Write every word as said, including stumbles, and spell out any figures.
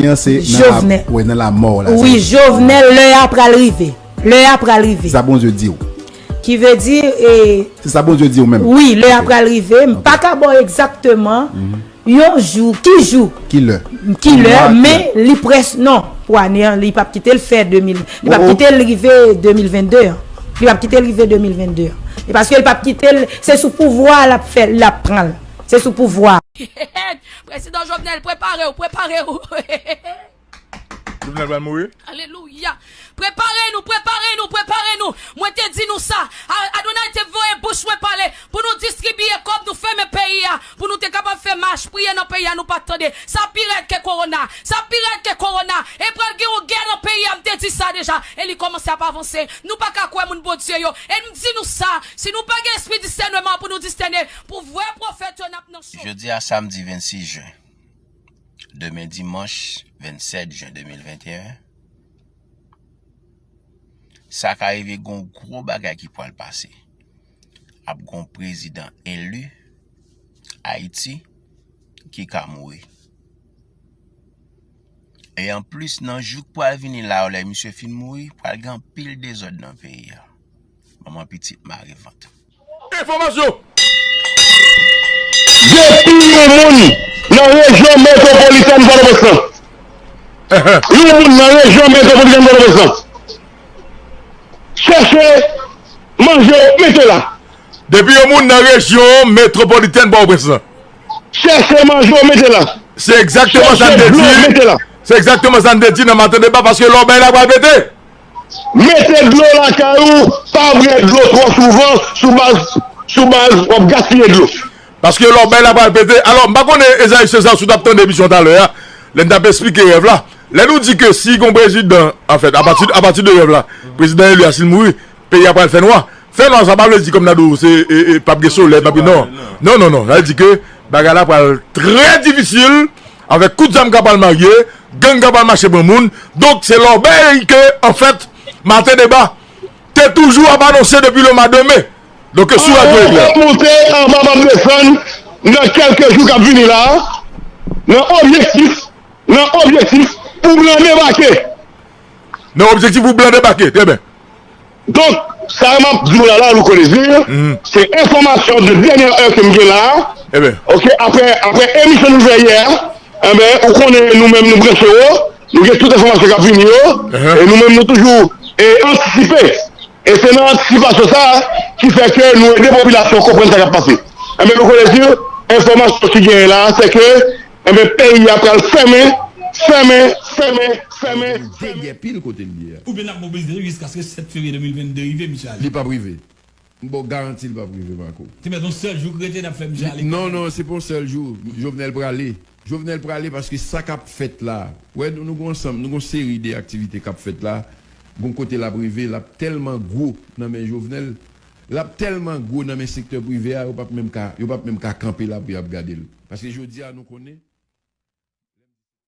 Nan se nan la, Jovenel. Wi, nan lamò la. Wi, sa Jovenel, lè a pral rive. Lè a pral rive. Se sa Bondye di w. Ki vle di, e, Se sa Bondye di w menm. Wi, lè a pral rive. M pa ka ba w egzakteman yon jou, ki jou, ki lè, ki lè, men li près, non, pou ane an, li p ap kite l fè de mil, li p ap kite l rive de mil vennde an. Li p ap kite l rive de mil vennde an. E paske li p ap kite l, se sou pouvwa a l ap fè, l ap pran l. Se sou pouvwa. Prezidan Jovenel, prepare w, prepare w. Jovenel pral mouri? Alelouya. Prepare nou, prepare nou, prepare nou. Mwen te di nou sa. A-, Adonay te voye bouch mwen pale pou nou distribiye kòb, nou fèmen peyi a, pou nou te kapab fè mach, priye nan peyi a, nou pa t tande. Sa pi rèd ke kowona. Sa pi rèd ke kowona. E pral gen yon gè nan peyi a, m te di sa deja. E li kòmanse ap avanse. Nou pa ka kwè moun Bondye yo. E m di nou sa, si nou pa gen espri disèneman pou nou disène, pou vrè pwofèt yo, n ap nan cho. Jodi a samdi vennsis jen. Demen dimanch vennsèt jen de mil venteyen, sa ka rive gon gwo bagay ki pral pase. Ap gon prezidan eli Ayiti ki ka mouri. E anplis, nan jou k pral vini la yo, lè misye fin mouri, pral gen anpil dezòd nan peyi a. Manman pitit mare vant. Enfòmasyon! Depi yon moun nan rejyon metwopolitèn Pòtoprens lan, yon moun nan rejyon metwopolitèn Pòtoprens lan, chèche manje w, mete la. Depi yon moun nan rejyon metwopolitèn Pòtoprens lan, chèche manje w, mete la. Se egzakteman sa n te di. Chèche dlo, mete la. Se egzakteman sa n te di nan Maten Deba, paske lòbèy la pral pete. Mete dlo lakay ou, pa bwè dlo twò souvan sou baz, sou baz w ap gaspiye dlo. Paske lòbèy la pral pete. Alò, m pa konnen, Ezayi Seza, si w t ap tande emisyon talè a, lè n t ap esplike rèv la. Lè nou di ke si gon prezidan, anfèt, apati, apati de rèv la, prezidan eli a, si l mouri, peyi a pral fè nwa. Fè nwa, sa pa vle di kòm nan do, se, e, e, p ap gen solèy, p ap gen, non. Non, non, non. Sa vle di ke bagay la pral trè difisil, avèk kout zam k ap pral marye, gang k ap pral mache pran moun. Donk, se lòbèy ke, anfèt, Maten Deba te toujou ap anonse depi le mwa de me. Donk, sou radyo Eklè. Anba p ap monte, anba p ap desann, nan kèlke jou k ap vini la, nan objektif, nan objektif pou blan debake. Nan objektif pou blan debake, trè byen. Donk, sa m ap di w la, la, Louko Désir, se enfòmasyon de dènyè è ke m gen la. Oke, apre, apre emisyon nou fè yè a, enben, ou konnen nou menm nou branche wo, nou gen tout enfòmasyon k ap vini yo, e nou menm nou toujou, e, antisipe. E se nan antisipasyon sa a ki fè ke nou ede popilasyon konprann sa k ap pase. Enben, Louko Désir, enfòmasyon ki genyen la, se ke, enben, peyi a pral fèmen, fèmen, fèmen, fèmen, fèmen. Degè pil kote l ye a. Oubyen n ap mobilize nou jiskaske sèt fevriye de mil vennde rive, misye ale. Li p ap rive. M ba w garanti li p ap rive, Marco. Te mèt yon sèl jou k rete, n ap fè misye ale. Non, non, se pa yon sèl jou. Jovenel prale. Jovenel prale paske sa k ap fèt la. Wè, nou, nou gon ansanm, nou gon seri de aktivite k ap fèt la. Gon kote l ap rive, l ap tèlman gwo nan men Jovenel, l ap tèlman gwo nan men sektè prive a, yo p ap menm ka, yo p ap menm ka kanpe la pou y ap gade l. Paske jodi a, nou konnen,